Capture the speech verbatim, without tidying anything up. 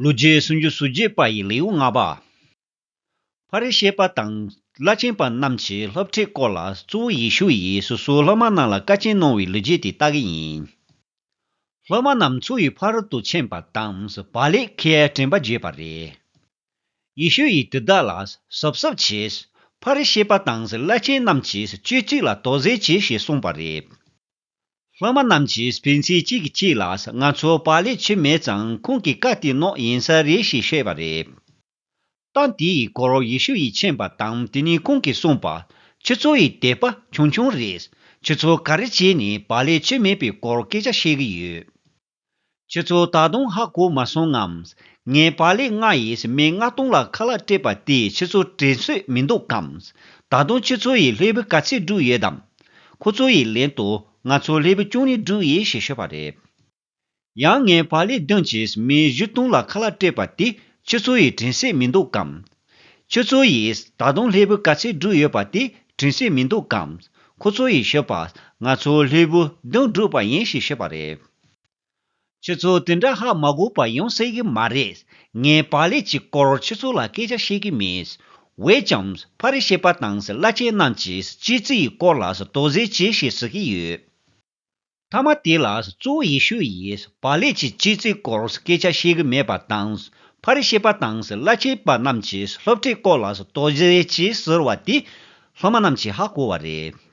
ལོ་རྒྱུས་སུམ་ཅུ་སོ་བརྒྱད་པ་ཡི་ལེའུ་ལྔ་པ། ཕ་རི་ཤི་པ་དང་བླ་ཆེན་པ་རྣམས་ཀྱིས་སློབ་ཁྲིད་སྐོར་ལ་གཙོ་བོ་ཡེ་ཤུ་ཡིས་སོ་སོའི་སློབ་མ་རྣམས་ལ་བཀའ་བཀྱོན་གནང་བའི་ལོ་རྒྱུས་དེ་ལྟ་གི་ཡིན། སློབ་མ་རྣམས་མཚོ་ཡི་ཕ་རོལ་ཏུ་ཕྱིན་པ་དང་བག་ལེབ་ཁྱེར་དྲན་པ་བརྗེད་པ་རེད། ཡེ་ཤུ་ཡིས་དེ་དག་ལ་གཟབ་གཟབ་བྱས། ཕ་རི་ཤི་པ་དང་བླ་ཆེན་རྣམས་ཀྱིས་སྤྱོད་ཚུལ་ལ་དོགས་ཟོན་བྱས་ཞེས་གསུངས་པ་རེད། སློབ་མ་རྣམས་ཀྱིས་ཕན་ཚུན་གཅིག་གིས་གཅིག་ལ་ང་ཚོ་བག་ལེབ་ཁྱེར་མེད་ཙང་ཁོང་གིས་བཀའ་དེ་གནང་ཡིན་ས་རེད་ཞེས་བཤད་པ་རེད། གཏམ་དེའི་སྐོར་ཡེ་ཤུ་ཡིས་མཁྱེན་པ་དང་དེ་ནས་ཁོང་གིས་གསུངས་པ། ཁྱེད་ཚོ་ཡི་དད་པ་ཆུང་ཆུང་རེད། ཁྱེད་ཚོ་ག་རེ་བྱས་ནས་བག་ལེབ་ཁྱེར་མེད་པའི་སྐོར་སྐད་ཆ་བཤད་ཀྱི་ཡོད། ཁྱེད་ཚོ་ད་དུང་ཧ་གོ་མ་སོང་ངམ། ངས་བག་ལེབ་ལྔ་ཡིས་མི་ལྔ་སྟོང་ལ་ཁ་ལག་སྤྲད་པ་དེ་ཁྱེད་ཚོ་དྲན་སྲོལ་མི་འདུག་གམ། ད་དུང་ཁྱེད་ཚོ་ཡིས་ལྷུག་པོ་ག་ཚོད་བསྒྲུགས་ཡོད་དམ། ཁོ་ཚོ་ཡིས་ལན་དུ་ང་ཚོ་ལྷུག་པོ་བཅུ་གཉིས་བསྒྲུགས་ཡིན་ཞེས་ཤོད་པ་རེད། ཡང་ངས་བག་ལེབ་བདུན་གྱིས་མི་བཞི་སྟོང་ལ་ཁ་ལག་སྤྲད་པ་དེ་ཁྱེད་ཚོ་ཡིས་དྲན་སྲོལ་མི་འདུག་གམ། ཁྱེད་ཚོ་ཡིས་ད་དུང་ལྷུག་པོ་ག་ཚོད་བསྒྲུགས་ཡོད་པ་དེ་དྲན་སྲོལ་མི་འདུག་གམ། ཁོ་ཚོ་ཡིས་ཤོད་པ། ང་ཚོ་ལྷུག་པོ་བདུན་བསྒྲུགས་པ་ཡིན་ཞེས་ཤོད་པ་རེད། ཁྱེད་ཚོ་དེ་འདྲ་ཧ་མ་གོ་བ་ཡོང་སྲིད་ཀྱི་མ་རེད། ངས་བག་ལེབ་ཀྱི་སྐོར་ཁྱེད་ཚོ་ལ་སྐད་ཆ་བཤད་ཀྱི་མེད། འོན་ཀྱང་ཕ་རི་ཤི་པ་དང་བླ་ཆེན་རྣམས་ཀྱིས་སྤྱོད་ཚུལ་ཡི་སྐོར་ལ་དོགས་ཟོན་བྱས་ཞེས་ཟེར་གྱི་ཡོད། མཐའ་མ་དེ་ལ་གཙོ་བོ་ཡེ་ཤུ་ཡིས་བག་ལེབ་ཀྱི་སྤྱོད་ཚུལ་སྐོར་སྐད་ཆ་བཤད་ཀྱི་མེད་པ་དང་། ཕ་རི་ཤི་པ་དང་བླ་ཆེན་པ་རྣམས་ཀྱིས་སློབ་ཁྲིད་སྐོར་ལ་དོགས་ཟོན་བྱས་ཟེར་བ་དེ་སློབ་མ་རྣམས་ཀྱིས་ཧ་གོ་བ་རེད།